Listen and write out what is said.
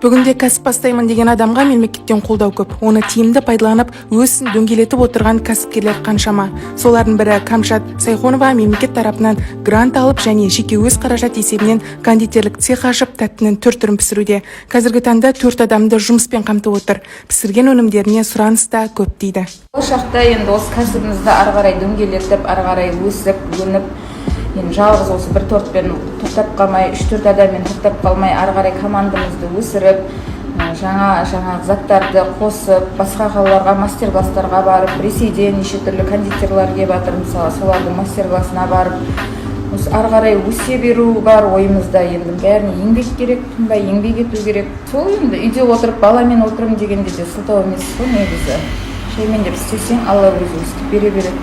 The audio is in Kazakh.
Бүгінде кәсіп бастаймын деген адамға мемлекеттен қолдау көп. Оны тиімді пайдаланып, өз ісін дөңгелетіп отырған кәсіпкерлер қаншама. Солардың бірі Камшат Сайхонова мемлекет тарапынан грант алып және жеке өз қаражат есебінен кондитерлік цех ашып, тәттінің түр түрін пісіруде. Қазіргі таңда төрт адамды жұмыспен қамтып отыр. Пісірген өнімдеріне сұраныс та көп дейді. Болашақта енді осы кәсібімізді ары қарай дөңгелетіп, ары қарай өсіп өніп, енді жалғыз осы бір тортпен тоқтап қалмай, үш төрт адаммен тоқтап қалмай, ары қарай командамызды өсіріп, жаңа жаңа заттарды қосып, басқа қалаларға мастер класстарға барып, Ресейден неше түрлі кондитерлар келіп жатыр, мысалы, солардың мастер классына барып, осы ары қарай өсе беру бар ойымызда. Енді бәріне еңбек керек, тынбай еңбек ету керек. Сол енді үйде отырып, баламен отырмын дегенде де сылтау емес қой негізі. Шаймендеп істесең, Алла өзі өстіп бере береді.